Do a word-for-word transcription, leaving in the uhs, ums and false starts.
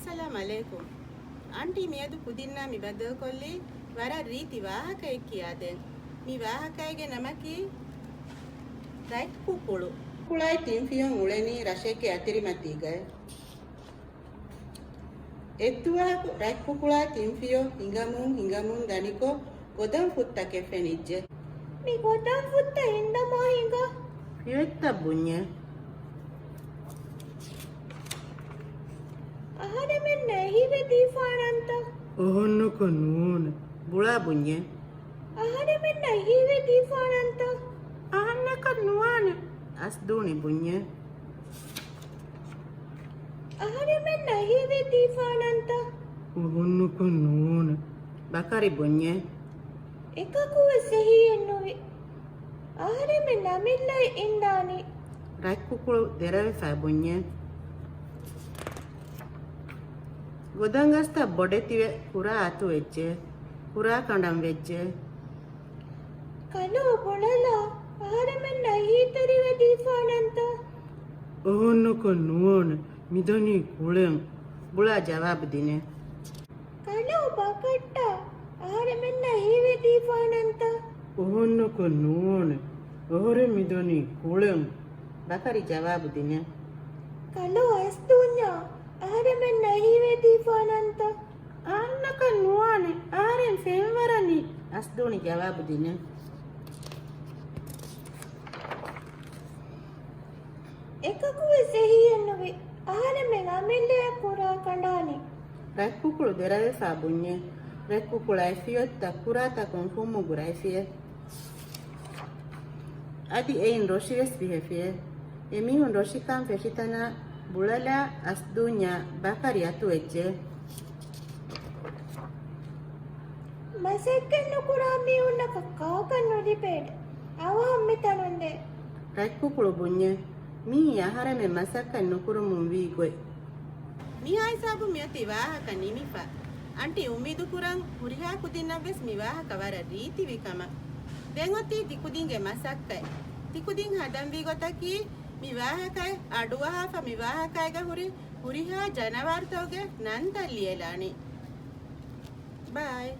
އައްސަލާމް އަލައިކުމް. އަންޓީ މިއަދު ކުދިންނާ މި ބައްދަލުކޮށްލީ ވަރަށް ރީތި ވާހަކައެއް ކިޔާދޭން. މި ވާހަކައިގެ ނަމަކީ ރަތްކުކުޅު. ކުޅާއި ތިންފިޔޮން އުޅެނީ ރަށެއްގެ އަތިރިމަތީގައި. އެއްދުވަހަކު ރަތްކުކުޅާ ތިންފިޔޮ ހިނގަމުން ހިނގަމުން ދަނިކޮށް ގޮދަން ފުއްތަކެއް ފެނިއްޖެ. މި ގޮދަން ފުއްތައް އިންދަމާ ހިނގާ. ފިޔޮތްތައް ބުންޏެ. އަހަރެމެންނަށް އެހީވެދީފާނަންތަ؟ އަހަންނަކަށް ނުވާނެ. ބުޅާ ބުންޏެ. އަހަރެމެންނަށް އެހީވެދީފާނަންތަ؟ އަހަންނަކަށް ނުވާނެ. އަސްދޫނި ބުންޏެ. އަހަރެމެންނަށް އެހީވެދީފާނަންތަ؟ އަހަންނަކަށް ނުވާނެ. ބަކަރި ބުންޏެ. އެކަކުވެސް އެހީއެއްނުވި. އަހަރެމެން އަމިއްލައަށް އިންދާނީ. ރަތްކުކުޅު ދެރަވެފަ ބުންޏެ. ގޮދަން ގަސްތައް ބޮޑެތިވެ ކުރާ އަތުވެއްޖެ. ކުރާ ކަނޑަން ވެއްޖެ. ކަލޯ ބުނެލާ އަހަރެމެންނަށް އެހީތެރިވެދީފާނަންތަ؟ އަހަންނަކަށް ނުވާނެ. މިދަނީ ކުޅެން. ބުޅާ ޖަވާބު ދިނެ. ކަލޯ ބަކައްޓާ އަހަރެމެންނަށް އެހީވެދީފާނަންތަ؟ އަހަންނަކަށް ނުވާނެ. އަހަރެން މިދަނީ ކުޅެން. ބަކަރި ޖަވާބު ދިނެ. ކަލޯ އަސްދޫންޏާ އަހަރެމެންނަށް އެހީވެދީފާނަންތަ؟ އަހަންނަކަށް ނުވާނެ. އަހަރެން ފެންވަރަނީ. އަސްދޫނި ޖަވާބު ދިނެ. އެކަކުވެސް އެހީއެއްނުވި. އަހަރެމެން އަމިއްލައަށް ކުރާ ކަނޑާނީ. ރަތްކުކުޅު ދެރަވެފަ ބުންޏެ. ރަތްކުކުޅާއި ފިޔޮތްތައް ކުރާތަކުން ފުއްމު ގުރައިފިއެ. އަދި އެއިން ރޮށިވެސް ފިހެފިއެ. އެމީހުން ރޮށިކަން ފެށިތަނާ ބުޅަލާ އަސްދޫންޏާ ބަކަރި އަތުވެއްޖެ. މަސައްކަތް ނުކުރާ މީހުންނަކަށް ކާކަށް ނުލިބޭނެ. އަވަހަށް މިތަނުން ދޭ. ރަތްކުކުޅު ބުންޏެ. މީ އަހަރެމެން މަސައްކަތް ނުކުރަމުން ވީ ގޮތް. މިހާ ހިސާބުން މިއޮތީ ވާހަކަ ނިމިފަ. އަންޓީ އުއްމީދު ކުރަން ހުރިހާ ކުދިންނަށްވެސް މި ވާހަކަ ވަރަށް ރީތިވި ކަމަށް. ދެން އޮތީ ތިކުދިންގެ މަސައްކަތް. ތިކުދިން ހަދަންވީ ގޮތަކީ މި ވާހަކައެއް އަޑުއަހާފަ މި ވާހަކައިގަ ހުރި ހުރިހާ ޖަނަވާރުތަކުގެ ނަންތައް ލިޔެލާނީ. ބައި.